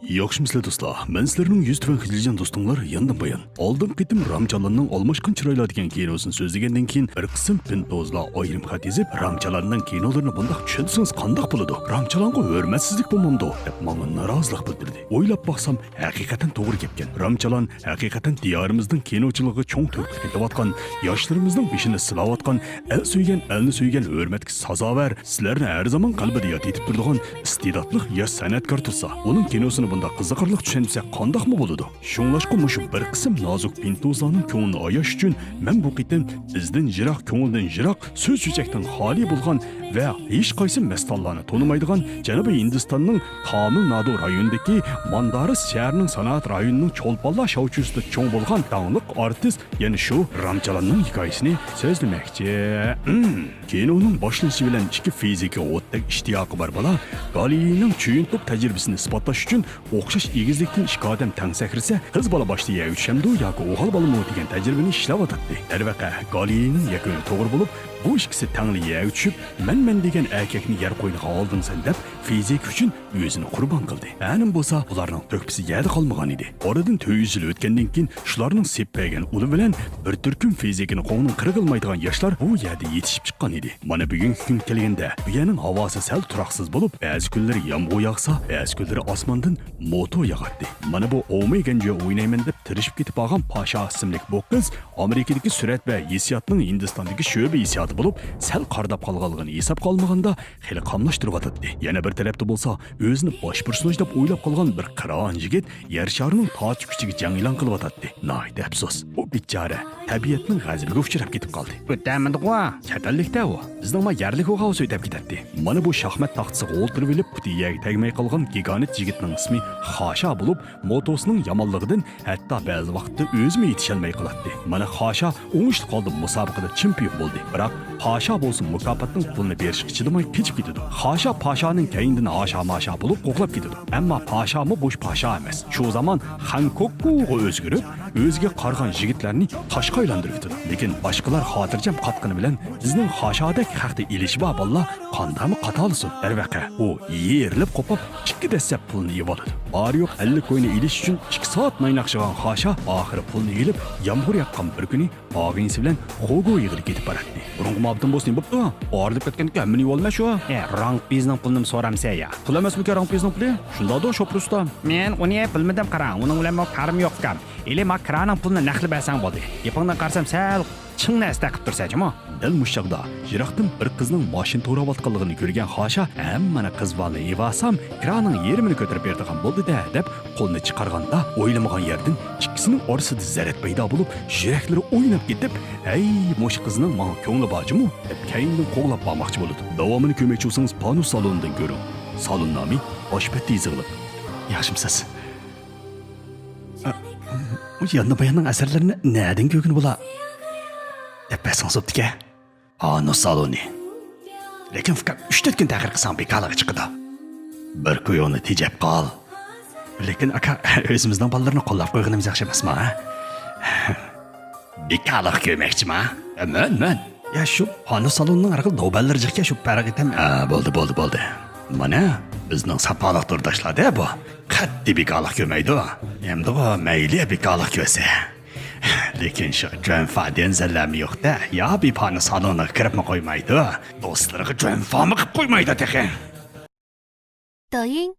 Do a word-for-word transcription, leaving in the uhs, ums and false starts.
ياخشىمۇسىلەر دوستلار؟ مەن سىلەرنىڭ يۈز تۆۋەن خىجىلجان دوستۇڭلار ياندىن بايان. ئالدىنقى قېتىم رامچالاننىڭ ئالماشقان چىرايلار دېگەن كىنوسىنى سۆزلىگەندىن كېيىن، بىر قىسىم پىنتوزلار ئايرىم خەت يېزىپ، رامچالاننىڭ كىنولىرىنى بۇنداق چۈشەنسىڭىز قانداق بولىدۇ؟ رامچالانغا ھۆرمەتسىزلىك بولمامدۇ؟ دەپ ماڭا نارازىلىق بىلدۈردى. ئويلاپ باقسام، ھەقىقەتەن توغرا گەپكەن. رامچالان ھەقىقەتەن دىيارىمىزنىڭ كىنوچىلىقىغا چوڭ تۆھپە قېتىۋاتقان، ياشلىرىمىزنىڭ بېشىنى سىلاۋاتقان، ئەل سۆيگەن، ئەلنى سۆيگەن، ھۆرمەتكە سازاۋەر، سىلەرنى ھەر زامان قەلبىدە ياد ئېتىپ تۇرىدىغان ئىستېداتلىق ياش سەنئەتكار تۇرسا، ئۇنىڭ كىنوسىنى بۇنداق قىزىقارلىق چۈشەنمىسەك قانداقمۇ بولىدۇ؟ شۇڭلاشقا مۇشۇ بىر قىسىم نازۇك پىنتوزلارنىڭ كۆڭلىنى ئاياش ئۈچۈن مەن بۇ قېتىم ئىزدىن يىراق، كۆڭۈلدىن يىراق، سۆز-چۆچەكتىن خالىي بولغان ۋە ھېچقايسى مەستانلارنى تونۇمايدىغان جەنۇبىي ھىندىستاننىڭ تامىل نادۇ رايونىدىكى ماندارىس شەھىرىنىڭ سانائەت رايونىنىڭ چولپانلار شاۋچۇسىدا چوڭ بولغان داڭلىق ئارتىس، يەنى شۇ رامچالاننىڭ ھېكايىسىنى سۆزلىمەكچى. كىنونىڭ باشلىنىشى بىلەن ئىككى فىزىكا ئوتتەك ئىشتىياقى بار بالا گالىلېينىڭ چۈيۈنتۇپ تەجرىبىسىنى ئىسپاتلاش ئۈچۈن ئوخشاش ئېگىزلىكتىن ئىككى ئادەم تەڭ سەكرىسە، قىز بالا باشتا يەرگە چۈشەمدۇ ياكى ئوغۇل بالىمۇ دېگەن تەجرىبىنى ئىشلەۋاتاتتى. دەرۋەقە، گالىلېينىڭ يەكۈنى توغرا بولۇپ، بۇ ئىككىسى تەڭلا يەرگە چۈشۈپ، مەن، مەن دېگەن ئەركەكنى يەر قوينىغا ئالدىڭسەن دەپ، فىزىكا ئۈچۈن ئۆزىنى قۇربان قىلدى. ئەنە بولسا، بۇلارنىڭ تۆھپىسى يەردە قالمىغانىدى. ئارىدىن تۆت يۈز يىل ئۆتكەندىن كېيىن، شۇلارنىڭ سېپىپ بەرگەن ئۇلى بىلەن بىر تۈركۈم فىزىكىنى قوڭنىڭ قىرىغا ئىلمايدىغان ياشلار بۇ يەردە يېتىشىپ چىققان ئىدى. مانا بۈگۈنكى كۈنگە كەلگەندە، بۇ يەرنىڭ ھاۋاسى سەل تۇراقسىز بولۇپ، بەزى كۈنلىرى يامغۇر ياغسا، بەزى كۈنلىرى ئاسماندىن موتور ياغاتتى. مانا بۇ ئومېي گەنجيو ئوينايمەن دەپ تىرىشىپ كېتىپ بارغان پاشا ئىسىملىك بۇ قىز ئامېرىكىدىكى سۈرەت ۋە ھېسسىياتنىڭ ھىندىستاندىكى شۆبە ھېسسىياتى بولۇپ، سەل قارىداپ قالغانلىقىنى ھېسابقا ئالمىغاندا، خېلى قاملاشتۇرۇۋاتاتتى. يەنە بىر تەرەپتە بولسا، ئۆزىنى باش پېرسوناژ دەپ ئويلاپ قالغان بىر قىران يىگىت يەر شارىنىڭ تارتىش كۈچىگە جەڭ ئېلان قىلىۋاتاتتى. ناھايىتى ئەپسۇس، بۇ بىچارە تەبىئەتنىڭ غەزىپىگە ئۇچراپ كېتىپ قالدى. ئۆتەلمىدىغۇ؟ چەت ئەللىكتە ئۇ. بىزنىڭ ما يەرلىك ئوغاۋۇز ئۆتەپ كېتەتتى. مانا بۇ شاھمات تاختىسىغا ئولتۇرۇۋېلىپ، پۇتى يەرگە تەگمەي قالغان گىگانت يىگىتنىڭ ئىسمى خاشا بولۇپ، موتوسىنىڭ يامانلىقىدىن ھەتتا بەزى ۋاقىتتا ئۆزىمۇ يېتىشەلمەي قالاتتى. مانا خاشا ئوڭۇشلۇق ھالدا مۇسابىقىدە چېمپىيون بولدى. بىراق خاشا بولسا مۇكاپاتنىڭ پۇلىنى بېرىشقا چىدىماي قېچىپ كېتىدۇ. خاشا پاشانىڭ كەينىدىن ھاشا-ماشا بولۇپ قوغلاپ كېتىدۇ. ئەمما پاشامۇ بوش پاشا ئەمەس. شۇ زامان خەنكوككۇغا ئۆزگىرىپ، ئۆزىگە قارىغان يىگىتلەرنى تاشقا ئايلاندۇرۇۋېتىدۇ. لېكىن باشقىلار خاتىرجەم قاتقىنى بىلەن بىزنىڭ خاشادەك خەقتە ئېلىشى بار بالىلار قانداقمۇ قاتالىسۇن؟ دەرۋەقە، ئۇ يېرىلىپ قوپۇپ، ئىككى دەسسەپ پۇلنى ئېۋالىدۇ. بارى يوق ئەللىك كوينى ئېلىش ئۈچۈن ئىككى سائەت نايناقشىغان خاشا ئاخىرى پۇلنى ئېلىپ، يامغۇر ياغقان بىر كۈنى ئاغىنىسى بىلەن خوگو يېغىدا كېتىپ باراتتى. بۇرۇنقى مۇھەببىتىم بولسا نېمە بوپتۇ؟ ئايرىلىپ كەتكەندىكىن ھەممىنى يېۋالماي شۇ. ئە، رانگپىزنىڭ پۇلىنىمۇ سورامسەن يا؟ پۇل ئەمەسمىكەن رانگپىزنىڭ پۇلى؟ شۇنداقتۇ، شوپۇر ئۇستا. مەن ئۇنى بىلمىدىم، قاراڭ، ئۇنىڭ بىلەن ماۋۇ كارىم يوق ئۇكام. ئېلى ما كىرانىڭ پۇلىنى نەقلى بەرسەڭ بولدى. گېپىڭدىن قارىسام سەل چىڭ نەرسە تېقىپ تۇرسەن جۇمۇ. دەل مۇشۇ چاغدا يىراقتىن بىر قىزنىڭ ماشىنا توراۋاتقانلىقىنى كۆرگەن خاشا، ھەممىنى قىز بالىنى ئېۋالسام، كىرانىڭ يېرىمىنى كۆتۈرۈپ بېرىدىغان بولدى-دە، دەپ قولىنى چىقارغاندا، ئويلىمىغان يەردىن ئىككىسىنىڭ ئارىسىدا زەرەت پەيدا بولۇپ، يۈرەكلىرى ئويناپ كېتىپ، ھەي، مۇشۇ قىزنىڭ ماڭا كۆڭلى بار جۇمۇ، دەپ كەينىدىن قوغلاپ بارماقچى بولىدۇ. داۋامىنى كۆرمەكچى بولسىڭىز، پانۇس سالونىدىن كۆرۈڭ. سالون نامى ئاشۇ بەتتە يېزىقلىق. ياخشىمۇسىز؟ ئە، مۇشۇ ياندىن باياننىڭ ئەسەرلىرىنى نەدىن كۆرگىلى بولا؟ دەپ بەرسىڭىز بوپتىكەن. پانۇس سالونى. لېكىن ئۇكام، ئۈچ تۆت كۈن تەخىر قىلساڭ بىكارلىققا چىقىدۇ. بىر كويۇڭنى تېجەپ قال. لېكىن ئاكا، ئۆزىمىزنىڭ بالىلىرىنى قوللاپ قويغىنىمىز ياخشى ئەمەسمۇ، ھە؟ بىكارلىق كۆرمەكچىما؟ مەن، مەن. يا شۇ پانۇس سالونىنىڭ ھەر خىل دەۋبەنلىرى جىقكەن، شۇ پەرق ئېتەم. ھە، بولدى، بولدى، بولدى. مانا، بىزنىڭ ساپالىق تورداشلار-دە بۇ. قەتئىي بىكارلىق كۆرمەيدۇ. ئەمدىغۇ مەيلى بىكارلىق كۆرسە. لېكىن شۇ جۈەنفا دېنزەللەرمۇ يوق-دە، يا بىر پانۇس سالونىغا كىرىپمۇ قويمايدۇ، دوستلىرىغا جۈەنفامۇ قىلىپ قويمايدۇ تېخى. 抖音